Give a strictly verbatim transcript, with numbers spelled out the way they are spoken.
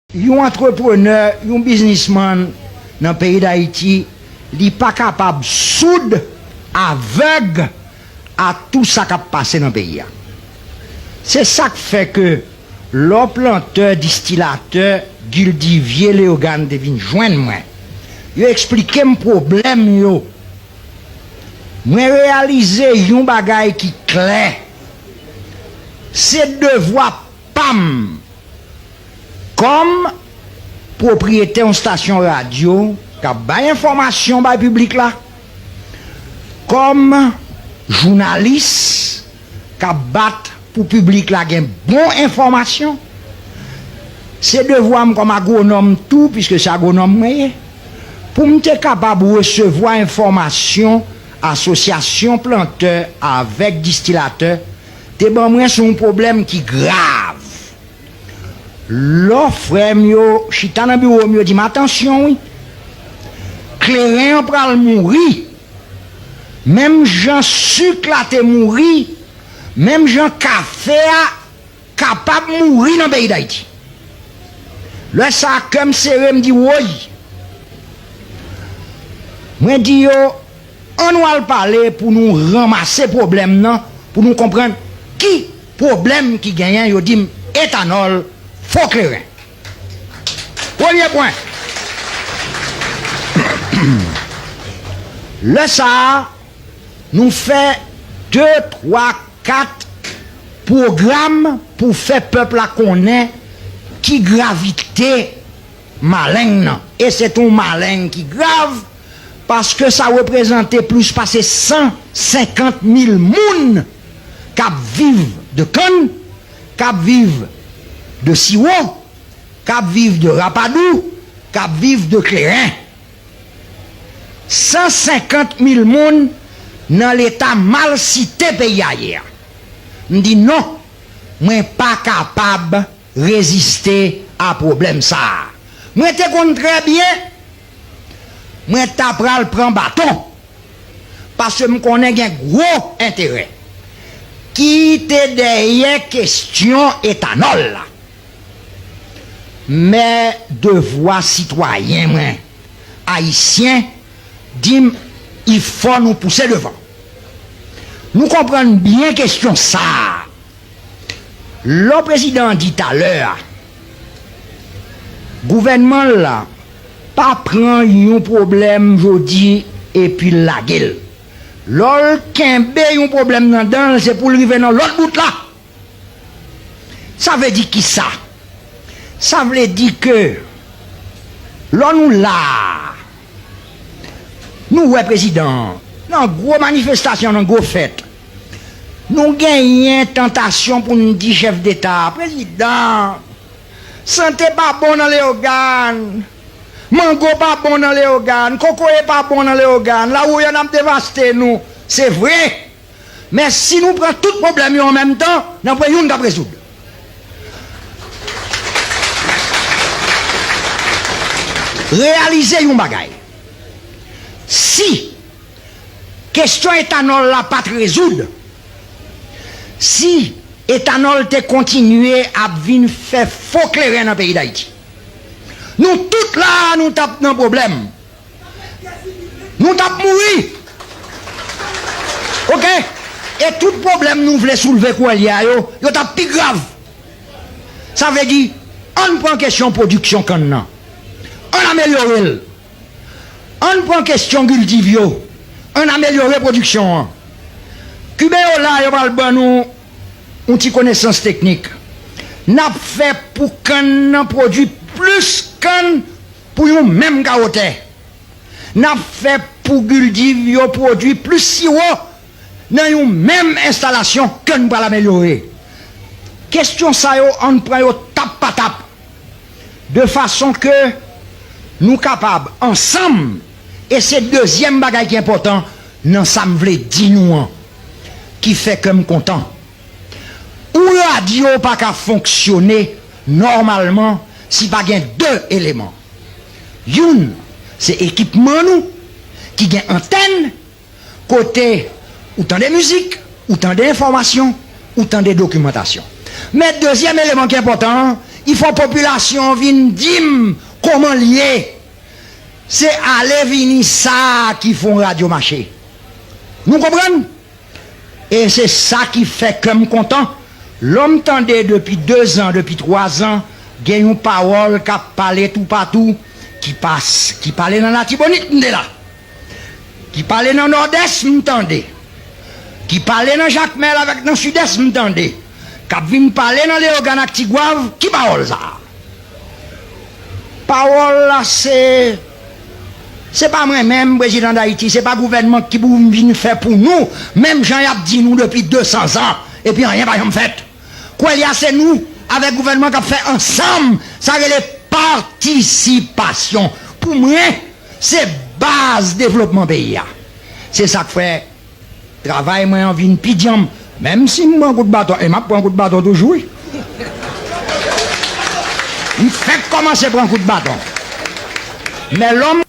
Yon antreprenè, yon biznismann nan peyi Dayiti, li pa kapab soud, avèg a tou sa k ap pase nan peyi a. Se sa k fè ke lò plantè, distilatè, gildivyè, Leyogàn te vin jwenn mwen, yo eksplike m pwoblèm yo. Mwen reyalize yon bagay ki klè. Se devwa pa m kòm pwopriyetè yon stasyon radyo k ap bay enfòmasyon bay piblik la, kòm jounalis k ap bat pou piblik la gen bon enfòmasyon, se devwa m kòm agwonòm tou, piske se agwonòm mwen ye, pou m te kapab resevwa enfòmasyon asosyasyon plantè avèk distilatè te ban mwen sou yon pwoblèm ki grav. Lò frè m yo chita nan biwo m, yo di m, "Atansyon wi, kleren an pral mouri. Menm jan sik la te mouri, menm jan kafe a kapab mouri nan peyi Dayiti." Lè sa a, kè m sere, m di, "Woy!" Mwen di yo, "An nou al pale pou nou ranmase pwoblèm nan, pou nou konprann ki pwoblèm ki genyen." Yo di m, "Etanòl, fo kleren." Premye pwen. Lè sa a, nou fè de, twa, kat pwogram pou fè pèp la konnen ki gravite maleng nan. E se t on maleng ki grav, paske sa reprezante plis pase san senkant mil moun k ap viv de kann, k ap viv de siwo, k ap viv de rapadou, k ap viv de kleren. San senkant mil moun nan leta malsite peyi a ye a. M di non, mwen pa kapab reziste a pwoblèm sa a. Mwen te konn trè byen, mwen ta pral pran baton, paske m konnen gen gwo enterè ki te dèyè kesyon etanòl la. Men devwa sitwayen mwen, ayisyen, di m, "Il fò nou pouse devan." Nou konprann byen kesyon sa a. Lò prezidan an di talè a, gouvènman l la pa pran yon pwoblèm jodi epi l lage l. Lò l kenbe yon pwoblèm nan dan l, se pou l rive nan lòt bout la. Sa vle di kisa? Sa vle di ke lò nou la a, nou wè prezidan an nan gwo manifestasyon, nan gwo fèt. Nou genyen tantasyon pou n di chèf deta a, "Prezidan, sante pa bon nan Leyogàn, mango pa bon nan Leyogàn, kokoye pa bon nan Leyogàn, lawouyan ap devaste nou." Se vre. Men si nou pran tout pwoblèm yo an menm tan, n ap wè youn k ap rezoud. Reyalize yon bagay. Si kesyon etanòl la pa t rezoud, si etanòl te kontinye ap vin fè fo kleren nan peyi Dayiti, nou tout la a, nou t ap nan pwoblèm. Nou t ap mouri. Oke? E tout pwoblèm nou vle soulve kounye a yo, yo t ap pi grav. Sa vle di, ann pran kesyon pwodiksyon kann nan. Ann amelyore l. Ann pran kesyon kiltiv yo. Ann amelyore pwodiksyon an. Kiben yo la, yo pral ban nou yon ti konesans teknik. N ap fè pou kann nan pwodui plis kann pou yon menm kawo tè. N ap fè pou kiltiv yo pwodui plis siwo nan yon menm enstalasyon ke n pral amelyore. Kesyon sa yo, ann pran yo tap pa tap, de fason ke nou kapab ansanm, e se dezyèm bagay ki enpòtan nan sa m vle di nou an, ki fè kè m kontan. Yon radyo pa ka fonksyone nòmalman si pa gen de eleman. Youn, se ekipman nou ki gen antèn, kote ou tande mizik, ou tande enfòmasyon, ou tande dokimantasyon. Men dezyèm eleman ki enpòtan an, Ki fè popilasyon an vin di m kòman l ye. Se ale vini sa a ki fè yon radyo mache. Nou konprann? E se sa ki fè kè m kontan. Lè m tande depi dezan, depi twazan, gen yon pawòl k ap pale toupatou, ki pa, ki pale nan Latibonit, m te la. Ki pale nan Nòdès, m tande. Ki pale nan Jakmèl avèk nan Sidès, m tande. K ap vin pale nan Leyogàn ak Tigwav, ki pawòl sa a? Pawòl la se, se pa mwen menm, prezidan Dayiti, se pa gouvènman ki pou vin fè pou nou, menm jan y ap di nou depi de san zan, epi anyen pa janm fèt. Kwè l ya se nou, avèk gouvènman k ap fè ansanm, sa rele patisipasyon. Pou mwen, se baz devlopman peyi a. Se sa k fè travay mwen an vin pi djanm, menm si m pran kout baton, e m ap pran kout baton toujou, wi. M fèk kòmanse pran kout baton. Men lè m